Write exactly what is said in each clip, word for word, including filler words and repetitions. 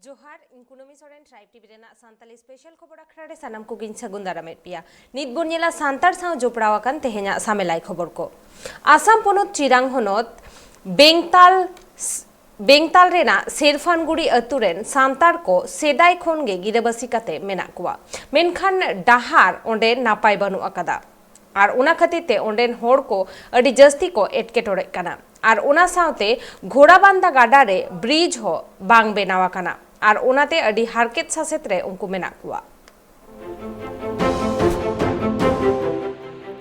ᱡᱚᱦᱟᱨ, ᱤᱧ ᱠᱩᱱᱟᱹᱢᱤ ᱥᱚᱨᱮᱱ, ᱴᱨᱟᱭᱤᱵᱽ ᱴᱤᱵᱷᱤ ᱨᱮᱱᱟᱜ ᱥᱟᱱᱛᱟᱞᱤ ᱥᱯᱮᱥᱟᱞ ᱠᱷᱚᱵᱚᱨ ᱟᱠᱷᱲᱟ ᱨᱮ ᱥᱟᱱᱟᱢ ᱠᱚᱜᱮᱧ ᱥᱟᱹᱜᱩᱱ ᱫᱟᱨᱟᱢᱮᱫ ᱯᱮᱭᱟ᱾ ᱱᱤᱛ ᱵᱚᱱ ᱧᱮᱞᱟ ᱥᱟᱱᱛᱟᱲ ᱥᱟᱶ ᱡᱚᱯᱲᱟᱣ ᱟᱠᱟᱱ ᱛᱮᱦᱮᱧᱟᱜ ᱥᱟᱢᱮᱞᱟᱭ ᱠᱷᱚᱵᱚᱨ ᱠᱚ᱾ ᱟᱥᱟᱢ ᱯᱚᱱᱚᱛ ᱪᱤᱨᱟᱝ ᱦᱚᱱᱚᱛ ᱵᱮᱝᱛᱟᱞ, ᱵᱮᱝᱛᱟᱞ ᱨᱮᱱᱟᱜ ᱥᱮᱨᱯᱷᱟᱱᱜᱩᱲᱤ ᱟᱹᱛᱩ ᱨᱮᱱ ᱥᱟᱱᱛᱟᱲ ᱠᱚ ᱥᱮᱫᱟᱭ ᱠᱷᱚᱱ ᱜᱮ ᱜᱤᱨᱟᱹᱵᱟᱹᱥᱤ ᱠᱟᱛᱮ ᱢᱮᱱᱟᱜ ᱠᱚᱣᱟ, ᱢᱮᱱᱠᱷᱟᱱ ᱰᱟᱦᱟᱨ ᱚᱸᱰᱮ ᱱᱟᱯᱟᱭ ᱵᱟᱹᱱᱩᱜ ᱟᱠᱟᱫᱟ᱾ ᱟᱨ ᱚᱱᱟ ᱠᱷᱟᱹᱛᱤᱨ ᱛᱮ ᱚᱸᱰᱮᱱ ᱦᱚᱲ ᱠᱚ ᱟᱹᱰᱤ ᱡᱟᱹᱥᱛᱤ ᱠᱚ ᱮᱴᱠᱮᱴᱚᱬᱮᱜ ᱠᱟᱱᱟ᱾ ᱟᱨ ᱚᱱᱟ ᱥᱟᱶᱛᱮ ᱜᱷᱳᱲᱟᱵᱟᱱᱫᱟ ᱜᱟᱰᱟ ᱨᱮ ᱵᱨᱤᱡᱽ ᱦᱚᱸ ᱵᱟᱝ ᱵᱮᱱᱟᱣ ᱟᱠᱟᱱᱟ᱾ ᱟᱨ ᱚᱱᱟᱛᱮ ᱟᱹᱰᱤ ᱦᱟᱨᱠᱮᱛ ᱥᱟᱥᱮᱛ ᱨᱮ ᱩᱱᱠᱩ ᱢᱮᱱᱟᱜ ᱠᱚᱣᱟ᱾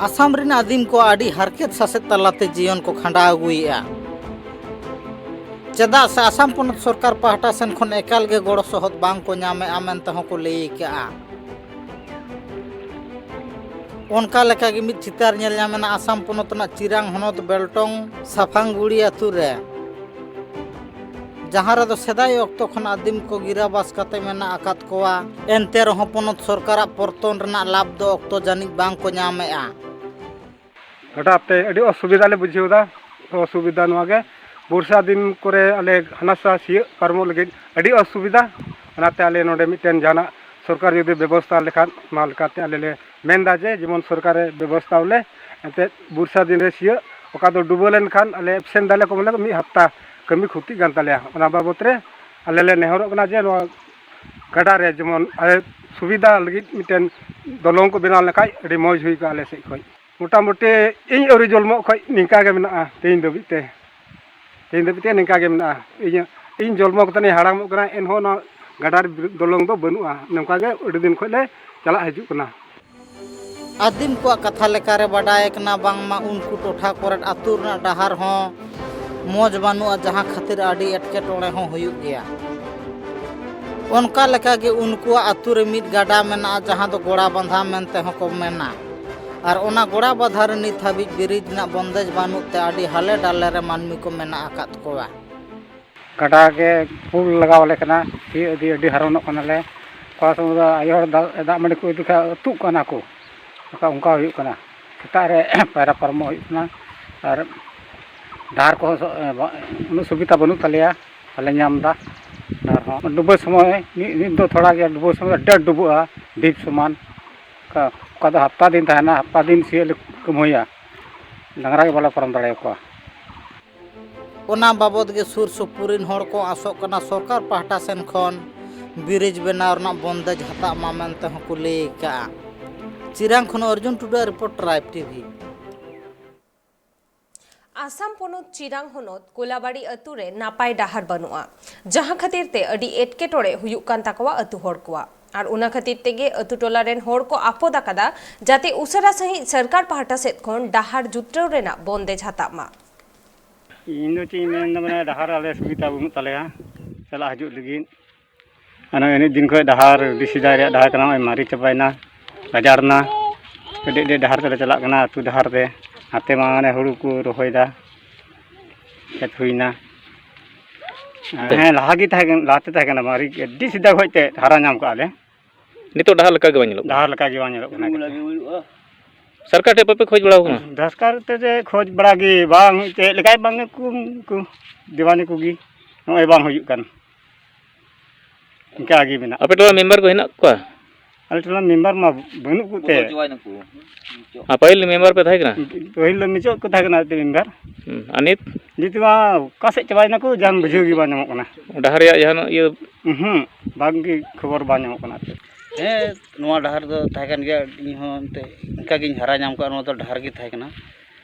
ᱟᱥᱟᱢ ᱨᱮᱱ ᱟᱹᱫᱤᱢ ᱠᱚ ᱟᱹᱰᱤ ᱦᱟᱨᱠᱮᱛ ᱥᱟᱥᱮᱛ ᱛᱟᱞᱟᱛᱮ ᱡᱤᱭᱚᱱ ᱠᱚ ᱠᱷᱟᱸᱰᱟᱣ ᱟᱹᱜᱩᱭᱮᱫᱼᱟ᱾ ᱪᱮᱫᱟᱜ ᱥᱮ ᱟᱥᱟᱢ ᱯᱚᱱᱚᱛ ᱥᱚᱨᱠᱟᱨ ᱯᱟᱦᱴᱟ ᱥᱮᱱ ᱠᱷᱚᱱ ᱮᱠᱟᱞ ᱜᱮ ᱜᱚᱲᱚ ᱥᱚᱦᱚᱫ ᱵᱟᱝ ᱠᱚ ᱧᱟᱢᱮᱫᱼᱟ ᱢᱮᱱᱛᱮ ᱦᱚᱸ ᱠᱚ ᱞᱟᱹᱭ ᱟᱠᱟᱫᱼᱟ᱾ ᱚᱱᱠᱟ ᱞᱮᱠᱟᱜᱮ ᱢᱤᱫ ᱪᱤᱛᱟᱹᱨ ᱧᱮᱞ ᱧᱟᱢᱮᱱᱟ ᱟᱥᱟᱢ ᱯᱚᱱᱚᱛ ᱨᱮᱱᱟᱜ ᱪᱤᱨᱟᱝ ᱦᱚᱱᱚᱛ ᱵᱮᱞᱴᱚᱝ ᱥᱟᱯᱷᱟᱝᱜᱩᱲᱤ ᱟᱹᱛᱩ ᱨᱮ, ᱡᱟᱦᱟᱸ ᱨᱮᱫᱚ ᱥᱮᱫᱟᱭ ᱚᱠᱛᱚ ᱠᱷᱚᱱ ᱟᱹᱫᱤᱢ ᱠᱚ ᱜᱤᱨᱟᱵᱟᱥ ᱠᱟᱛᱮ ᱢᱮᱱᱟᱜ ᱟᱠᱟᱫ ᱠᱚᱣᱟ᱾ ᱮᱱᱛᱮ ᱨᱮᱦᱚᱸ ᱯᱚᱱᱚᱛ ᱥᱚᱨᱠᱟᱨᱟᱜ ᱯᱚᱨᱛᱚᱱ ᱨᱮᱱᱟᱜ ᱞᱟᱵᱷ ᱫᱚ ᱚᱠᱛᱚ ᱡᱟᱹᱱᱤᱡ ᱵᱟᱝ ᱠᱚ ᱧᱟᱢᱮᱫᱼᱟ᱾ ᱜᱟᱰᱟ ᱛᱮ ᱟᱹᱰᱤ ᱚᱥᱩᱵᱤᱫᱷᱟ ᱞᱮ ᱵᱩᱡᱷᱟᱹᱣ ᱮᱫᱟ᱾ ᱚᱥᱩᱵᱤᱫᱷᱟ ᱱᱚᱣᱟ ᱜᱮ, ᱵᱚᱨᱥᱟ ᱫᱤᱱ ᱠᱚᱨᱮ ᱟᱞᱮ ᱦᱟᱱᱟ ᱥᱟ ᱥᱤᱭᱳᱜ ᱯᱟᱨᱚᱢᱚᱜ ᱞᱟᱹᱜᱤᱫ ᱟᱹᱰᱤ ᱚᱥᱩᱵᱤᱫᱷᱟ᱾ ᱚᱱᱟᱛᱮ ᱟᱞᱮ ᱱᱚᱰᱮ ᱢᱤᱫᱴᱮᱱ ᱡᱟᱦᱟᱱᱟᱜ ᱥᱚᱨᱠᱟᱨ ᱡᱩᱫᱤ ᱵᱮᱵᱚᱥᱛᱷᱟ ᱞᱮᱠᱷᱟᱱ, ᱚᱱᱟ ᱞᱮᱠᱟᱛᱮ ᱟᱞᱮ ᱞᱮ ᱢᱮᱱ ᱮᱫᱟ ᱡᱮ ᱡᱮᱢᱚᱱ ᱥᱚᱨᱠᱟᱨᱮ ᱵᱮᱵᱚᱥᱛᱷᱟ ᱵᱚᱞᱮ, ᱮᱱᱛᱮᱫ ᱵᱚᱨᱥᱟ ᱫᱤᱱ ᱨᱮ ᱥᱤᱭᱳᱜ ᱚᱠᱟ ᱫᱚ ᱰᱩᱵᱟᱹ ᱞᱮᱱᱠᱷᱟᱱ ᱟᱞᱮ ᱮᱵᱥᱮᱱ ᱫᱟᱞᱮ ᱠᱚ ᱢᱮᱱᱟ, ᱢᱤᱫ ᱦᱟᱯᱛᱟ ᱠᱟᱹᱢᱤ ᱠᱷᱚᱛᱤᱜ ᱠᱟᱱ ᱛᱟᱞᱮᱭᱟ᱾ ᱚᱱᱟ ᱵᱟᱵᱚᱛ ᱨᱮ ᱟᱞᱮ ᱞᱮ ᱱᱮᱦᱚᱨᱚᱜ ᱠᱟᱱᱟ ᱡᱮ ᱱᱚᱣᱟ ᱜᱟᱰᱟ ᱨᱮ ᱡᱮᱢᱚᱱ ᱟᱞᱮ ᱥᱩᱵᱤᱫᱷᱟ ᱞᱟᱹᱜᱤᱫ ᱢᱤᱫᱴᱮᱱ ᱫᱚᱞᱚᱝ ᱠᱚ ᱵᱮᱱᱟᱣ ᱞᱮᱠᱷᱟᱡ ᱟᱹᱰᱤ ᱢᱚᱡᱽ ᱦᱩᱭ ᱠᱚᱜᱼᱟ ᱟᱞᱮ ᱥᱮᱫ ᱠᱷᱚᱡ᱾ ᱢᱚᱴᱟᱢᱩᱴᱤ ᱤᱧ ᱟᱹᱣᱨᱤ ᱡᱚᱞᱢᱚᱜ ᱠᱷᱚᱡ ᱱᱤᱝᱠᱟ ᱜᱮ ᱢᱮᱱᱟᱜᱼᱟ ᱛᱮᱦᱮᱧ ᱫᱷᱟᱹᱵᱤᱡ ᱛᱮ᱾ ᱛᱮᱦᱮᱧ ᱫᱷᱟᱹᱵᱤᱡ ᱛᱮ ᱱᱤᱝᱠᱟ ᱜᱮ ᱢᱮᱱᱟᱜᱼᱟ᱾ ᱤᱧ, ᱤᱧ ᱡᱚᱞᱢᱚ ᱠᱟᱛᱮ ᱤᱧ ᱦᱟᱲᱟᱢᱚᱜ ᱠᱟᱱᱟ, ᱮᱱᱦᱚᱸ ᱱᱚᱣᱟ ᱜᱟᱰᱟ ᱨᱮ ᱫᱚᱞᱚᱝ ᱫᱚ ᱵᱟᱹᱱᱩᱜᱼᱟ᱾ ᱱᱚᱝᱠᱟ ᱜᱮ ᱟᱹᱰᱤ ᱫᱤᱱ ᱠᱷᱚᱡ ᱞᱮ ᱪᱟᱞᱟᱜ ᱦᱤᱡᱩᱜ ᱠᱟᱱᱟ᱾ ᱟᱹᱫᱤᱢ ᱠᱚᱣᱟᱜ ᱠᱟᱛᱷᱟ ᱞᱮᱠᱟᱨᱮ ᱵᱟᱰᱟᱭ ᱠᱟᱱᱟ, ᱵᱟᱝᱢᱟ ᱩᱱᱠᱩ ᱴᱚᱴᱷᱟ ᱠᱚᱨᱮᱫ ᱟᱹᱛᱩ ᱨᱮᱱᱟᱜ ᱰᱟᱦᱟᱨ ᱦᱚᱸ ᱢᱚᱡᱽ ᱵᱟᱹᱱᱩᱜᱼᱟ, ᱡᱟᱦᱟᱸ ᱠᱷᱟᱹᱛᱤᱨ ᱟᱹᱰᱤ ᱮᱴᱠᱮᱴᱚᱬᱮ ᱦᱚᱸ ᱦᱩᱭᱩᱜ ᱜᱮᱭᱟ᱾ ᱚᱱᱠᱟ ᱞᱮᱠᱟᱜᱮ ᱩᱱᱠᱩᱣᱟᱜ ᱟᱹᱛᱩ ᱨᱮ ᱢᱤᱫ ᱜᱟᱰᱟ ᱢᱮᱱᱟᱜᱼᱟ, ᱡᱟᱦᱟᱸ ᱫᱚ ᱜᱚᱲᱟ ᱵᱟᱸᱫᱷᱟ ᱢᱮᱱᱛᱮ ᱦᱚᱸᱠᱚ ᱢᱮᱱᱟ᱾ ᱟᱨ ᱚᱱᱟ ᱜᱚᱲᱟ ᱵᱟᱸᱫᱷᱟ ᱨᱮ ᱱᱤᱛ ᱦᱟᱹᱵᱤᱡ ᱵᱨᱤᱡᱽ ᱨᱮᱱᱟᱜ ᱵᱚᱱᱫᱮᱡᱽ ᱵᱟᱹᱱᱩᱜ ᱛᱮ ᱟᱹᱰᱤ ᱦᱟᱞᱮ ᱰᱟᱞᱮ ᱨᱮ ᱢᱟᱹᱱᱢᱤ ᱠᱚ ᱢᱮᱱᱟᱜ ᱟᱠᱟᱫ ᱠᱚᱣᱟ᱾ ᱜᱟᱰᱟ ᱜᱮ ᱯᱩᱞ ᱞᱟᱜᱟᱣ ᱟᱞᱮ ᱠᱟᱱᱟ, ᱥᱤᱭᱳᱜ ᱤᱫᱤ ᱟᱹᱰᱤ ᱦᱟᱨᱚᱱᱚᱜ ᱠᱟᱱᱟᱞᱮ᱾ ᱚᱠᱟ ᱥᱚᱢᱚᱭ ᱫᱚ ᱟᱭᱳ ᱦᱚᱲ ᱫᱟᱜ, ᱫᱟᱜ ᱢᱟᱹᱰᱤ ᱠᱚ ᱤᱫᱤ ᱠᱷᱟᱡ ᱟᱹᱛᱩᱜ ᱠᱟᱱᱟ ᱠᱚ, ᱚᱱᱠᱟ, ᱚᱱᱠᱟ ᱦᱩᱭᱩᱜ ᱠᱟᱱᱟ᱾ ᱥᱮᱛᱟᱜ ᱨᱮ ᱯᱟᱭᱨᱟ ᱯᱟᱨᱚᱢᱚᱜ ᱦᱩᱭᱩᱜ ᱠᱟᱱᱟ᱾ ᱟᱨ ᱰᱟᱦᱟᱨ ᱠᱚᱦᱚᱸ ᱥᱚ-, ᱩᱱᱟᱹᱜ ᱥᱩᱵᱤᱫᱷᱟ ᱵᱟᱹᱱᱩᱜ ᱛᱟᱞᱮᱭᱟ, ᱵᱟᱞᱮ ᱧᱟᱢ ᱮᱫᱟ ᱰᱟᱦᱟᱨ ᱦᱚᱸ᱾ ᱰᱩᱵᱟᱹ ᱥᱚᱢᱚᱭ ᱢᱤᱫ, ᱢᱤᱫ ᱫᱚ ᱛᱷᱚᱲᱟ ᱜᱮᱭᱟ, ᱰᱩᱵᱟᱹ ᱥᱚᱢᱚᱭ ᱟᱹᱰᱤ ᱟᱸᱴ ᱰᱩᱵᱟᱹᱜᱼᱟ, ᱰᱤᱯ ᱥᱚᱢᱟᱱ᱾ ᱚᱠᱟ, ᱚᱠᱟ ᱫᱚ ᱦᱟᱯᱛᱟ ᱫᱤᱱ ᱛᱟᱦᱮᱱᱟ, ᱦᱟᱯᱛᱟ ᱫᱤᱱ ᱥᱤᱭᱳᱜ ᱞᱮ ᱠᱟᱹᱢᱦᱟᱹᱭᱟ, ᱰᱟᱝᱨᱟ ᱜᱮ ᱵᱟᱞᱮ ᱯᱟᱨᱚᱢ ᱫᱟᱲᱮᱭᱟᱠᱚᱣᱟ᱾ ᱚᱱᱟ ᱵᱟᱵᱚᱫ ᱜᱮ ᱥᱩᱨ ᱥᱩᱯᱩᱨ ᱨᱤᱱ ᱦᱚᱲ ᱠᱚ ᱟᱥᱚᱜ ᱠᱟᱱᱟ ᱥᱚᱨᱠᱟᱨ ᱯᱟᱦᱴᱟ ᱥᱮᱱ ᱠᱷᱚᱱ ᱵᱨᱤᱡᱽ ᱵᱮᱱᱟᱣ ᱨᱮᱱᱟᱜ ᱵᱚᱱᱫᱮᱡᱽ ᱦᱟᱛᱟᱜ ᱢᱟ ᱢᱮᱱᱛᱮ ᱦᱚᱸᱠᱚ ᱞᱟᱹᱭ ᱟᱠᱟᱫᱼᱟ᱾ ᱪᱤᱨᱟᱝ ᱠᱷᱚᱱ ᱚᱨᱡᱩᱱ ᱴᱩᱰᱩᱣᱟᱜ ᱨᱤᱯᱳᱨᱴ, ᱴᱨᱟᱭᱤᱵᱽ ᱴᱤᱵᱷᱤ᱾ ᱟᱥᱟᱢ ᱯᱚᱱᱚᱛ ᱪᱤᱨᱟᱝ ᱦᱚᱱᱚᱛ ᱠᱳᱞᱟᱵᱟᱲᱤ ᱟᱹᱛᱩ ᱨᱮ ᱱᱟᱯᱟᱭ ᱰᱟᱦᱟᱨ ᱵᱟᱹᱱᱩᱜᱼᱟ, ᱡᱟᱦᱟᱸ ᱠᱷᱟᱹᱛᱤᱨ ᱛᱮ ᱟᱹᱰᱤ ᱮᱴᱠᱮᱴᱚᱬᱮ ᱦᱩᱭᱩᱜ ᱠᱟᱱ ᱛᱟᱠᱚᱣᱟ ᱟᱹᱛᱩ ᱦᱚᱲ ᱠᱚᱣᱟᱜ᱾ ᱟᱨ ᱚᱱᱟ ᱠᱷᱟᱹᱛᱤᱨ ᱛᱮᱜᱮ ᱟᱹᱛᱩ ᱴᱚᱞᱟ ᱨᱮᱱ ᱦᱚᱲ ᱠᱚ ᱟᱯᱚᱫ ᱟᱠᱟᱫᱟ, ᱡᱟᱛᱮ ᱩᱥᱟᱹᱨᱟ ᱥᱟᱺᱦᱤᱡ ᱥᱚᱨᱠᱟᱨ ᱯᱟᱦᱴᱟ ᱥᱮᱫ ᱠᱷᱚᱱ ᱰᱟᱦᱟᱨ ᱡᱩᱛᱨᱟᱹᱣ ᱨᱮᱱᱟᱜ ᱵᱚᱱᱫᱮᱡᱽ ᱦᱟᱛᱟᱜ ᱢᱟ᱾ ᱤᱧ ᱫᱚ ᱪᱮᱫ ᱤᱧ ᱢᱮᱱᱫᱟ, ᱢᱟᱱᱮ ᱰᱟᱦᱟᱨ ᱟᱞᱮ ᱥᱩᱵᱤᱫᱷᱟ ᱵᱟᱹᱱᱩᱜ ᱛᱟᱞᱮᱭᱟ ᱪᱟᱞᱟᱜ ᱦᱤᱡᱩᱜ ᱞᱟᱹᱜᱤᱫ᱾ ᱟᱨ ᱤᱱᱟᱹᱜ ᱫᱤᱱ ᱠᱷᱚᱱ ᱰᱟᱦᱟᱨ ᱟᱹᱰᱤ ᱥᱮᱫᱟᱭ ᱨᱮᱭᱟᱜ ᱰᱟᱦᱟᱨ ᱠᱟᱱᱟ, ᱱᱚᱜᱼᱚᱭ ᱢᱟᱨᱮ ᱪᱟᱵᱟᱭᱮᱱᱟ, ᱜᱟᱡᱟᱲ ᱮᱱᱟ᱾ ᱟᱹᱰᱤ ᱟᱹᱰᱤ ᱰᱟᱦᱟᱨ ᱛᱮᱞᱮ ᱪᱟᱞᱟᱜ ᱠᱟᱱᱟ, ᱟᱹᱛᱩ ᱰᱟᱦᱟᱨ ᱛᱮ᱾ ᱦᱟᱱᱛᱮ ᱢᱟ ᱢᱟᱱᱮ ᱦᱩᱲᱩ ᱠᱚ ᱨᱚᱦᱚᱭᱮᱫᱟ, ᱠᱷᱮᱛ ᱦᱩᱭᱱᱟ᱾ ᱦᱮᱸ, ᱞᱟᱦᱟ ᱜᱮ ᱛᱟᱦᱮᱸ ᱠᱟᱱᱟ, ᱞᱟᱦᱟᱛᱮ ᱛᱟᱦᱮᱸ ᱠᱟᱱᱟ, ᱢᱟᱨᱮ ᱟᱹᱰᱤ ᱥᱮᱫᱟᱭ ᱠᱷᱚᱱ ᱛᱮ ᱦᱟᱨᱟ ᱧᱟᱢ ᱠᱟᱜᱼᱟ ᱞᱮ᱾ ᱱᱤᱛᱚᱜ ᱰᱟᱦᱟᱨ ᱞᱮᱠᱟ ᱜᱮ ᱵᱟᱝ ᱧᱮᱞᱚᱜ ᱠᱟᱱᱟ᱾ ᱰᱟᱦᱟᱨ ᱞᱮᱠᱟ ᱜᱮ ᱵᱟᱝ ᱧᱮᱞᱚᱜ ᱠᱟᱱᱟ᱾ ᱥᱚᱨᱠᱟᱨ ᱴᱷᱮᱱ ᱵᱟᱯᱮ ᱠᱷᱚᱡᱽ ᱵᱟᱲᱟ ᱟᱠᱟᱱᱟ? ᱥᱚᱨᱠᱟᱨ ᱛᱮ ᱡᱮ ᱠᱷᱚᱡᱽ ᱵᱟᱲᱟ ᱜᱮ ᱵᱟᱝ, ᱪᱮᱫ ᱞᱮᱠᱟ ᱵᱟᱝ ᱠᱚ, ᱩᱱᱠᱩ ᱫᱮᱣᱟᱱᱤ ᱠᱚᱜᱮ ᱱᱚᱜᱼᱚᱭ ᱵᱟᱝ ᱦᱩᱭᱩᱜ ᱠᱟᱱ, ᱤᱱᱠᱟ ᱜᱮ ᱢᱮᱱᱟᱜ᱾ ᱟᱯᱮ ᱴᱚᱞᱟ ᱢᱮᱢᱵᱟᱨ ᱠᱚ ᱦᱮᱱᱟᱜ ᱠᱚᱣᱟ? ᱟᱞᱮ ᱴᱚᱞᱟ ᱢᱮᱢᱵᱟᱨ ᱢᱟ ᱵᱟᱹᱱᱩᱜ ᱠᱚᱛᱮ᱾ ᱟᱨ ᱯᱟᱹᱦᱤᱞ ᱢᱮᱢᱵᱟᱨ ᱯᱮ ᱛᱟᱦᱮᱸ ᱠᱟᱱᱟ? ᱯᱟᱹᱦᱤᱞ ᱫᱚ ᱢᱤᱪᱚᱜ ᱠᱚ ᱛᱟᱦᱮᱸ ᱠᱟᱱᱟ ᱮᱱᱛᱮ ᱢᱮᱢᱵᱟᱨ᱾ ᱦᱩᱸ, ᱟᱨ ᱱᱤᱛ? ᱱᱤᱛ ᱢᱟ ᱚᱠᱟ ᱥᱮᱫ ᱪᱟᱵᱟᱭᱮᱱᱟ ᱠᱚ, ᱡᱟᱦᱟᱱ ᱵᱩᱡᱷᱟᱹᱣ ᱜᱮ ᱵᱟᱝ ᱧᱟᱢᱚᱜ ᱠᱟᱱᱟ᱾ ᱰᱟᱦᱟᱨ ᱨᱮᱭᱟᱜ ᱡᱟᱦᱟᱱᱟᱜ ᱤᱭᱟᱹ? ᱦᱩᱸ, ᱵᱟᱝ ᱜᱮ ᱠᱷᱚᱵᱚᱨ ᱵᱟᱝ ᱧᱟᱢᱚᱜ ᱠᱟᱱᱟ ᱟᱨ ᱪᱮᱫ᱾ ᱦᱮᱸ, ᱱᱚᱣᱟ ᱰᱟᱦᱟᱨ ᱫᱚ ᱛᱟᱦᱮᱸ ᱠᱟᱱ ᱜᱮᱭᱟ, ᱤᱧ ᱦᱚᱸ ᱮᱱᱛᱮ ᱤᱱᱠᱟ ᱜᱤᱧ ᱦᱟᱨᱟ ᱧᱟᱢ ᱠᱟᱜᱼᱟ, ᱱᱚᱣᱟ ᱫᱚ ᱰᱟᱦᱟᱨ ᱜᱮ ᱛᱟᱦᱮᱸ ᱠᱟᱱᱟ᱾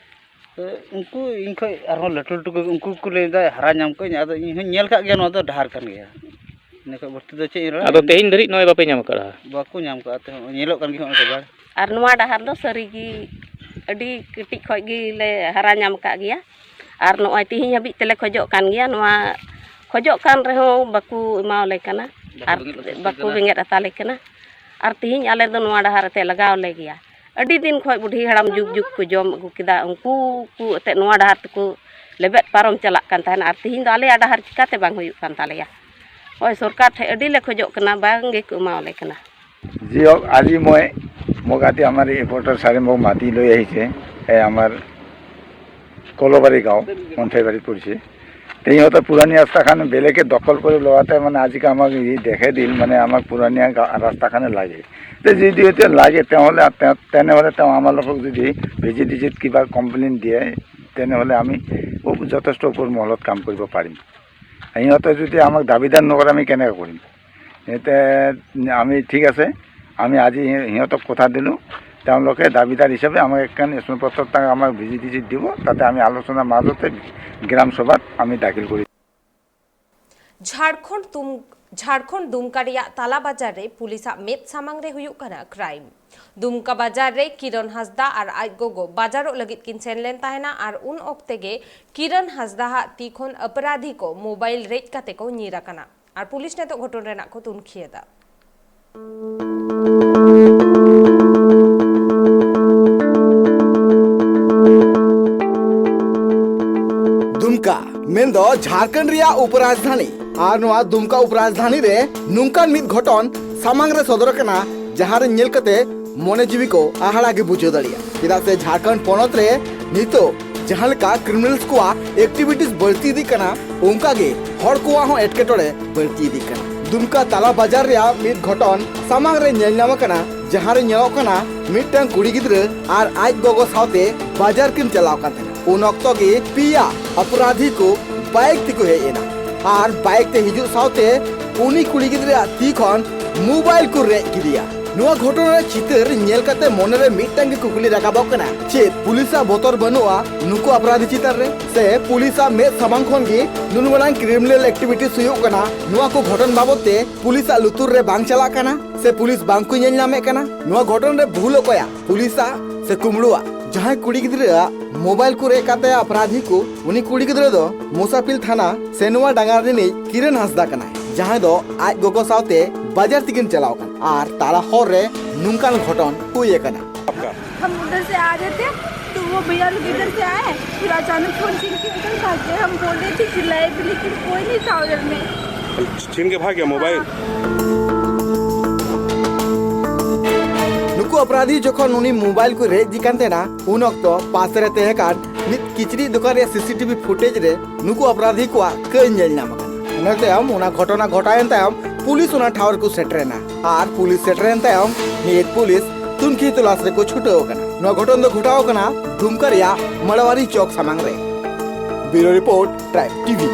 ᱛᱚ ᱩᱱᱠᱩ ᱤᱧ ᱠᱷᱚᱡ ᱟᱨᱦᱚᱸ ᱞᱟᱹᱴᱩ ᱞᱟᱹᱴᱩ ᱠᱚ, ᱩᱱᱠᱩ ᱠᱚ ᱞᱟᱹᱭᱫᱟ ᱦᱟᱨᱟ ᱧᱟᱢ ᱠᱟᱜ ᱟᱹᱧ, ᱟᱫᱚ ᱤᱧ ᱦᱚᱸᱧ ᱧᱮᱞ ᱠᱟᱜ ᱜᱮᱭᱟ, ᱱᱚᱣᱟ ᱫᱚ ᱰᱟᱦᱟᱨ ᱠᱟᱱ ᱜᱮᱭᱟ᱾ ᱤᱱᱟᱹ ᱠᱷᱚᱡ ᱵᱟᱹᱲᱛᱤ ᱫᱚ ᱪᱮᱫ ᱤᱧ ᱨᱚᱲᱟ? ᱟᱫᱚ ᱛᱮᱦᱮᱧ ᱫᱷᱟᱹᱨᱤᱡ ᱱᱚᱜᱼᱚᱭ ᱵᱟᱯᱮ ᱧᱟᱢ ᱟᱠᱟᱫᱼᱟ? ᱵᱟᱠᱚ ᱧᱟᱢ ᱠᱟᱜᱼᱟ, ᱛᱚ ᱧᱮᱞᱚᱜ ᱠᱟᱱ ᱜᱮᱭᱟ ᱱᱚᱜᱼᱚᱭ ᱛᱚ ᱜᱟᱲ᱾ ᱟᱨ ᱱᱚᱣᱟ ᱰᱟᱦᱟᱨ ᱫᱚ ᱥᱟᱹᱨᱤᱜᱮ ᱟᱹᱰᱤ ᱠᱟᱹᱴᱤᱡ ᱠᱷᱚᱡ ᱜᱮᱞᱮ ᱦᱟᱨᱟ ᱧᱟᱢ ᱟᱠᱟᱫ ᱜᱮᱭᱟ, ᱟᱨ ᱱᱚᱜᱼᱚᱭ ᱛᱮᱦᱮᱧ ᱦᱟᱹᱵᱤᱡ ᱛᱮᱞᱮ ᱠᱷᱚᱡᱚᱜ ᱠᱟᱱ ᱜᱮᱭᱟ᱾ ᱱᱚᱣᱟ ᱠᱷᱚᱡᱚᱜ ᱠᱟᱱ ᱨᱮᱦᱚᱸ ᱵᱟᱠᱚ ᱮᱢᱟᱣᱟᱞᱮ ᱠᱟᱱᱟ, ᱟᱨ ᱵᱟᱠᱚ ᱵᱮᱸᱜᱮᱫ ᱦᱟᱛᱟᱞᱮ ᱠᱟᱱᱟ᱾ ᱟᱨ ᱛᱮᱦᱮᱧ ᱟᱞᱮ ᱫᱚ ᱱᱚᱣᱟ ᱰᱟᱦᱟᱨ ᱛᱮ ᱞᱟᱜᱟᱣ ᱞᱮ ᱜᱮᱭᱟ᱾ ᱟᱹᱰᱤ ᱫᱤᱱ ᱠᱷᱚᱡ ᱵᱩᱰᱷᱤ ᱦᱟᱲᱟᱢ ᱡᱩᱜᱽ ᱡᱩᱜᱽ ᱠᱚ ᱡᱚᱢ ᱟᱹᱜᱩ ᱠᱮᱫᱟ, ᱩᱱᱠᱩ ᱠᱚ ᱮᱱᱛᱮᱫ ᱱᱚᱣᱟ ᱰᱟᱦᱟᱨ ᱛᱮᱠᱚ ᱞᱮᱵᱮᱫ ᱯᱟᱨᱚᱢ ᱪᱟᱞᱟᱜ ᱠᱟᱱ ᱛᱟᱦᱮᱱᱟ, ᱟᱨ ᱛᱮᱦᱮᱧ ᱫᱚ ᱟᱞᱮᱭᱟᱜ ᱰᱟᱦᱟᱨ ᱪᱤᱠᱟᱹᱛᱮ ᱵᱟᱝ ᱦᱩᱭᱩᱜ ᱠᱟᱱ ᱛᱟᱞᱮᱭᱟ? ᱦᱳᱭ, ᱥᱚᱨᱠᱟᱨ ᱴᱷᱮᱱ ᱟᱹᱰᱤ ᱞᱮ ᱠᱷᱚᱡᱚᱜ ᱠᱟᱱᱟ, ᱵᱟᱝ ᱜᱮᱠᱚ ᱮᱢᱟᱣᱟᱞᱮ ᱠᱟᱱᱟ᱾ ᱡᱤᱭᱚᱠ ᱟᱹᱰᱤ ᱢᱚᱡᱽ ᱢᱚᱜᱟᱛᱮ আমার এই রিপোর্টার সারেম বাবু মাতি লৈ আহিছে, এই আমাৰ কলবাৰী গাঁও, মন্থেবাৰী পৰিছে। তে সিহঁতে পুৰণি ৰাস্তাখন বেলেগে দখল কৰি লোৱাতে মানে আজিকালি আমাক ই দেখাই দিল, মানে আমাক পুৰণীয়া গা-, ৰাস্তাখনে লাগে। তে যদি এতিয়া লাগে, তেনেহ'লে, তে-, তেনেহ'লে তেওঁ আমালোকক যদি ভি জি ডি চিত কিবা কমপ্লেইন দিয়ে, তেনেহ'লে আমি খুব যথেষ্ট ওপৰ মহলত কাম কৰিব পাৰিম। সিহঁতে যদি আমাক দাবীদাৰ নকৰে, আমি কেনেকৈ কৰিম? সিহঁতে, আমি, ঠিক আছে, আমি আজি সি-, সিহঁতক কথা দিলোঁ, তেওঁলোকে দাবীদাৰ হিচাপে আমাক এখন স্মৰণপত্ৰ, তাক আমাক ভি জি ডি চিত দিব, তাতে আমি আলোচনাৰ মাজতে গ্ৰাম সভাত আমি দাখিল কৰিম। ᱡᱷᱟᱲᱠᱷᱚᱸᱰ ᱫᱩᱢ ᱡᱷᱟᱲᱠᱷᱚᱸᱰ ᱫᱩᱢᱠᱟ ᱨᱮᱭᱟᱜ ᱛᱟᱞᱟ ᱵᱟᱡᱟᱨ ᱨᱮ ᱯᱩᱞᱤᱥᱟᱜ ᱢᱮᱫ ᱥᱟᱢᱟᱝ ᱨᱮ ᱦᱩᱭᱩᱜ ᱠᱟᱱᱟ ᱠᱨᱟᱭᱤᱢ᱾ ᱫᱩᱢᱠᱟ ᱵᱟᱡᱟᱨ ᱨᱮ ᱠᱤᱨᱚᱱ ᱦᱟᱸᱥᱫᱟ ᱟᱨ ᱟᱡ ᱜᱚᱜᱚ ᱵᱟᱡᱟᱨᱚᱜ ᱞᱟᱹᱜᱤᱫ ᱠᱤᱱ ᱥᱮᱱ ᱞᱮᱱ ᱛᱟᱦᱮᱱᱟ ᱟᱨ ᱩᱱ ᱚᱠᱛᱮ ᱜᱮ ᱠᱤᱨᱚᱱ ᱦᱟᱸᱥᱫᱟ ᱦᱟᱜ ᱛᱤ ᱠᱷᱚᱱ ᱚᱯᱨᱟᱫᱷᱤ ᱠᱚ ᱢᱳᱵᱟᱭᱤᱞ ᱨᱮᱡ ᱠᱟᱛᱮ ᱠᱚ ᱧᱤᱨ ᱟᱠᱟᱱᱟ᱾ ᱟᱨ ᱯᱩᱞᱤᱥ ᱱᱤᱛᱚᱜ ᱜᱷᱚᱴᱚᱱ ᱨᱮᱱᱟᱜ ᱠᱚ ᱛᱩᱱᱠᱷᱤᱭᱮᱫᱟ᱾ ᱫᱩᱢᱠᱟ ᱢᱮᱱᱫᱚ ᱡᱷᱟᱲᱠᱷᱚᱸᱰ ᱨᱮᱭᱟᱜ ᱩᱯᱨᱟᱡᱽᱫᱷᱟᱱᱤ᱾ ᱟᱨ ᱱᱚᱣᱟ ᱫᱩᱢᱠᱟ ᱩᱯᱨᱟᱡᱽᱫᱷᱟᱱᱤ ᱨᱮ ᱱᱚᱝᱠᱟᱱ ᱢᱤᱫ ᱜᱷᱚᱴᱚᱱ ᱥᱟᱢᱟᱝ ᱨᱮ ᱥᱚᱫᱚᱨ ᱟᱠᱟᱱᱟ, ᱡᱟᱦᱟᱸ ᱨᱮ ᱧᱮᱞ ᱠᱟᱛᱮ ᱢᱚᱱᱮ ᱡᱤᱣᱤ ᱠᱚ ᱟᱦᱟᱲᱟ ᱜᱮ ᱵᱩᱡᱷᱟᱹᱣ ᱫᱟᱲᱮᱭᱟᱜᱼᱟ᱾ ᱪᱮᱫᱟᱜ ᱥᱮ ᱡᱷᱟᱲᱠᱷᱚᱸᱰ ᱯᱚᱱᱚᱛ ᱨᱮ ᱱᱤᱛᱚᱜ ᱡᱟᱦᱟᱸ ᱞᱮᱠᱟ ᱠᱨᱤᱢᱤᱱᱟᱞᱥ ᱠᱚᱣᱟᱜ ᱮᱠᱴᱤᱵᱷᱤᱴᱤᱥ ᱵᱟᱹᱲᱛᱤ ᱤᱫᱤᱜ ᱠᱟᱱᱟ, ᱚᱱᱠᱟ ᱜᱮ ᱦᱚᱲ ᱠᱚᱣᱟᱜ ᱦᱚᱸ ᱮᱴᱠᱮᱴᱚᱬᱮ ᱵᱟᱹᱲᱛᱤ ᱤᱫᱤᱜ ᱠᱟᱱᱟ᱾ ᱫᱩᱢᱠᱟ ᱛᱟᱞᱟ ᱵᱟᱡᱟᱨ ᱨᱮᱭᱟᱜ ᱢᱤᱫ ᱜᱷᱚᱴᱚᱱ ᱥᱟᱢᱟᱝ ᱨᱮ ᱧᱮᱞ ᱧᱟᱢ ᱟᱠᱟᱱᱟ, ᱡᱟᱦᱟᱸ ᱨᱮ ᱧᱮᱞᱚᱜ ᱠᱟᱱᱟ ᱢᱤᱫᱴᱟᱝ ᱠᱩᱲᱤ ᱜᱤᱫᱽᱨᱟᱹ ᱟᱨ ᱟᱡ ᱜᱚᱜᱚ ᱥᱟᱶᱛᱮ ᱵᱟᱡᱟᱨ ᱠᱤᱱ ᱪᱟᱞᱟᱣ ᱠᱟᱱ ᱛᱟᱦᱮᱸᱱᱟ᱾ ᱩᱱ ᱚᱠᱛᱚ ᱜᱮ ᱯᱮᱭᱟ ᱚᱯᱨᱟᱫᱷᱤ ᱠᱚ ᱵᱟᱭᱤᱠ ᱛᱮᱠᱚ ᱦᱮᱡ ᱮᱱᱟ ᱟᱨ ᱵᱟᱭᱤᱠ ᱛᱮ ᱦᱤᱡᱩᱜ ᱥᱟᱶᱛᱮ ᱩᱱᱤ ᱠᱩᱲᱤ ᱜᱤᱫᱽᱨᱟᱹ ᱟᱜ ᱛᱤ ᱠᱷᱚᱱ ᱢᱳᱵᱟᱭᱤᱞ ᱠᱚ ᱨᱮᱡ ᱠᱮᱫᱮᱭᱟ᱾ ᱱᱚᱣᱟ ᱜᱷᱚᱴᱚᱱᱟ ᱨᱮᱭᱟᱜ ᱪᱤᱛᱟᱹᱨ ᱧᱮᱞ ᱠᱟᱛᱮ ᱢᱚᱱᱮ ᱨᱮ ᱢᱤᱫᱴᱟᱝ ᱜᱮ ᱠᱩᱠᱞᱤ ᱨᱟᱠᱟᱵᱚᱜ ᱠᱟᱱᱟ, ᱪᱮᱫ ᱯᱩᱞᱤᱥ ᱟᱜ ᱵᱚᱛᱚᱨ ᱵᱟᱹᱱᱩᱜᱼᱟ ᱱᱩᱠᱩ ᱚᱯᱨᱟᱫᱷᱤ ᱪᱮᱛᱟᱱ ᱨᱮ? ᱥᱮ ᱯᱩᱞᱤᱥ ᱟᱜ ᱢᱮᱫ ᱥᱟᱢᱟᱝ ᱠᱷᱚᱱ ᱜᱮ ᱱᱩᱱ ᱢᱟᱨᱟᱝ ᱠᱨᱤᱢᱤᱱᱟᱞ ᱮᱠᱴᱤᱵᱷᱤᱴᱤᱥ ᱦᱩᱭᱩᱜ ᱠᱟᱱᱟ, ᱱᱚᱣᱟ ᱠᱚ ᱜᱷᱚᱴᱚᱱ ᱵᱟᱵᱚᱫ ᱛᱮ ᱯᱩᱞᱤᱥ ᱟᱜ ᱞᱩᱛᱩᱨ ᱨᱮ ᱵᱟᱝ ᱪᱟᱞᱟᱜ ᱠᱟᱱᱟ? ᱥᱮ ᱯᱩᱞᱤᱥ ᱵᱟᱝ ᱠᱚ ᱧᱮᱞ ᱧᱟᱢᱮᱫ ᱠᱟᱱᱟ? ᱱᱚᱣᱟ ᱜᱷᱚᱴᱚᱱ ᱨᱮ ᱵᱷᱩᱞ ᱚᱠᱚᱭᱟᱜ? ᱯᱩᱞᱤᱥ ᱟᱜ ᱥᱮ ᱠᱩᱢᱵᱽᱲᱩᱣᱟᱜ? ᱡᱟᱦᱟᱸᱭ ᱠᱩᱲᱤ ᱜᱤᱫᱽᱨᱟᱹ ᱟᱜ ᱢᱳᱵᱟᱭᱤᱞ ᱠᱚ ᱨᱮᱡ ᱠᱟᱛᱮ ᱚᱯᱨᱟᱫᱷᱤ ᱠᱚ, ᱩᱱᱤ ᱠᱩᱲᱤ ᱜᱤᱫᱽᱨᱟᱹ ᱫᱚ ᱢᱩᱥᱟᱯᱤᱞ ᱛᱷᱟᱱᱟ ᱥᱮᱱᱣᱟ ᱰᱟᱸᱜᱟ ᱨᱤᱱᱤᱡ ᱠᱤᱨᱟᱱ ᱦᱟᱸᱥᱫᱟ ᱠᱟᱱᱟᱭ, ᱡᱟᱦᱟᱸᱭ ᱫᱚ ᱟᱡ ᱜᱚᱜᱚ ᱥᱟᱶᱛᱮ ᱵᱟᱡᱟᱨ ᱛᱮᱠᱤᱱ ᱪᱟᱞᱟᱣ ᱠᱟᱱᱟ ᱟᱨ ᱛᱟᱞᱟ ᱦᱚᱨ ᱨᱮ ᱱᱚᱝᱠᱟᱱ ᱜᱷᱚᱴᱚᱱ ᱦᱩᱭ ᱟᱠᱟᱱᱟ᱾ हम उधर से आ रहे थे, तो वो भैया लोग इधर से आए, फिर अचानक फोन छीन के उधर भाग गए। हम बोल रहे थे, चिल्लाए भी, लेकिन कोई नहीं था उधर में। छीन के भाग गया मोबाइल। ᱱᱩᱠᱩ ᱚᱯᱨᱟᱫᱷᱤ ᱡᱚᱠᱷᱚᱱ ᱩᱱᱤ ᱢᱳᱵᱟᱭᱤᱞ ᱠᱚ ᱨᱮᱡ ᱤᱫᱤ ᱠᱟᱱ ᱛᱟᱦᱮᱱᱟ, ᱩᱱ ᱚᱠᱛᱚ ᱯᱟᱥᱮ ᱨᱮ ᱛᱟᱦᱮᱸ ᱠᱟᱱ ᱢᱤᱫ ᱠᱤᱪᱨᱤᱡ ᱫᱚᱠᱟᱱ ᱨᱮᱭᱟᱜ ᱥᱤᱥᱤᱴᱤᱵᱷᱤ ᱯᱷᱩᱴᱮᱡᱽ ᱨᱮ ᱱᱩᱠᱩ ᱚᱯᱨᱟᱫᱷᱤ ᱠᱚᱣᱟᱜ ᱠᱟᱹᱭ ᱧᱮᱞ ᱧᱟᱢ ᱟᱠᱟᱱᱟ᱾ ᱤᱱᱟᱹ ᱛᱟᱭᱚᱢ ᱚᱱᱟ ᱜᱷᱚᱴᱚᱱᱟ ᱜᱷᱚᱴᱟᱣᱮᱱ ᱛᱟᱭᱚᱢ ᱯᱩᱞᱤᱥ ᱚᱱᱟ ᱴᱷᱟᱶ ᱨᱮᱠᱚ ᱥᱮᱴᱮᱨᱮᱱᱟ ᱟᱨ ᱯᱩᱞᱤᱥ ᱥᱮᱴᱮᱨᱮᱱ ᱛᱟᱭᱚᱢ ᱱᱤᱭᱟᱹ ᱯᱩᱞᱤᱥ ᱛᱩᱱᱠᱷᱤ ᱛᱚᱞᱟᱥ ᱨᱮᱠᱚ ᱪᱷᱩᱴᱟᱹᱣ ᱟᱠᱟᱱᱟ᱾ ᱱᱚᱣᱟ ᱜᱷᱚᱴᱚᱱ ᱫᱚ ᱜᱷᱚᱴᱟᱣ ᱟᱠᱟᱱᱟ ᱫᱩᱢᱠᱟ ᱨᱮᱭᱟᱜ ᱢᱟᱲᱣᱟᱨᱤ ᱪᱚᱠ ᱥᱟᱢᱟᱝ ᱨᱮ᱾ ᱵᱤᱭᱩᱨᱳ ᱨᱤᱯᱳᱨᱴ, ᱴᱨᱟᱭᱤᱵᱽ ᱴᱤᱵᱷᱤ᱾